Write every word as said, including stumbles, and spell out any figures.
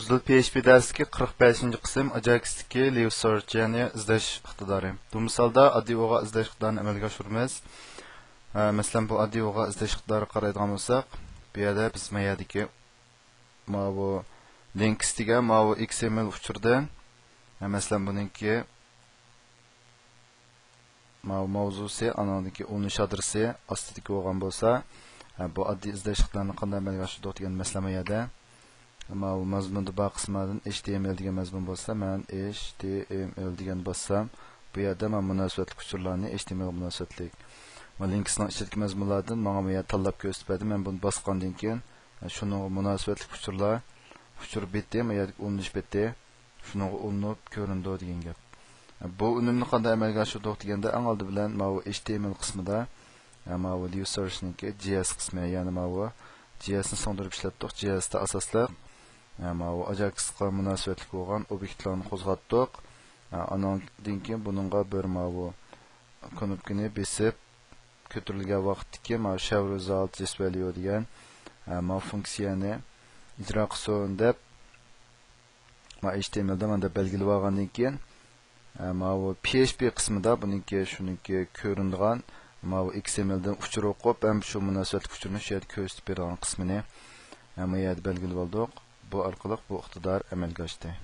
ئۈزۈل پي ئېچ پى دەرسلىكى قىرىق بەشىنچى قىسىم، ئاجاكستىكى لىۋ سېرچ، يەنى ئىزدەش ئىقتىدارى. بۇ مىسالدا ئاددىي ئوغا ئىزدەش ئىقتىدارىنى ئەمەلگە ئاشۇرىمىز. ئە، مەسىلەن، بۇ ئاددىي ئوغا ئىزدەش ئىقتىدارىغا قارايدىغان بولساق، بۇ يەردە بىز ما يەردىكى ماۋۇ لىنكس دېگەن ماۋۇ ئېكس ئېم ئېل ئۇچۇردىن، ئە، مەسىلەن، بۇنىڭكى ماۋۇ ماۋزۇسى، ئانىڭدىكى ئۇلىنىش ئادرېسى ئاستىدىكى بولغان بولسا، ھە، بۇ ئاددىي ئىزدەش ئىقتىدارىنى قانداق ئەمەلگە ئاشۇردۇق دېگەن مەسىلە بۇ يەردە. ماۋۇ مەزمۇندا بار قىسىملاردىن ئېچ تى ئېم ئېل دېگەن مەزمۇن بولسا، مەن ئېچ تى ئېم ئېل دېگەن باسسام، بۇ يەردە مانا مۇناسىۋەتلىك ئۇچۇرلارنى، ئېچ تى ئېم ئېلغا مۇناسىۋەتلىك ۋە لىنكسنىڭ ئىچىدىكى مەزمۇنلاردىن ماڭا بۇ يەردە تاللاپ كۆرسىتىپ بەردى. مەن بۇنى باسقاندىن كېيىن، شۇنىڭغا مۇناسىۋەتلىك ئۇچۇرلار، ئۇچۇر بېتى، ما يەردىكى ئۇلىنىش بېتى، شۇنىڭغا ئۇلىنىپ كۆرۈنىدۇ دېگەن گەپ. بۇ ئۈنۈمنى قانداق ئەمەلگە ئاشۇردۇق دېگەندە، ئەڭ ئالدى بىلەن ماۋۇ ئېچ تى ئېم ئېل قىسمىدا، ماۋۇ لىۋ سېرچنىڭكى جي ئېس قىسمى، يەنى ماۋۇ جي ئېسنى سىڭدۈرۈپ ئىشلەتتۇق. جي ئېستا ئاساسلىق، ماۋۇ ئاجاكسقا مۇناسىۋەتلىك بولغان ئوبيېكتلارنى قوزغاتتۇق. ئانىڭدىن كېيىن بۇنىڭغا بىر ماۋۇ كۇنۇپكىنى بېسىپ، كۆتۈرۈلگەن ۋاقىتتىكى ماۋۇ شاۋ رىزالت جېس ۋەليۇ دېگەن، ماۋۇ فۇنكسىيەنى ئىجرا قىلسۇن دەپ، ماۋۇ ئېچ تى ئېم ئېلدا مانداق بەلگىلىۋالغاندىن كېيىن، ئە، ماۋۇ پي ئېچ پى قىسمىدا بۇنىڭكى، شۇنىڭكى كۆرۈنىدىغان ماۋۇ ئېكس ئېم ئېلدىن ئۇچۇر ئوقۇپ، ھەم شۇ مۇناسىۋەتلىك ئۇچۇرنى شۇ يەردە كۆرسىتىپ بېرىدىغان قىسمىنى، ئە، بۇ يەردە بەلگىلىۋالدۇق. بۇ ئارقىلىق بۇ ئىقتىدار ئەمەلگە ئاشتى.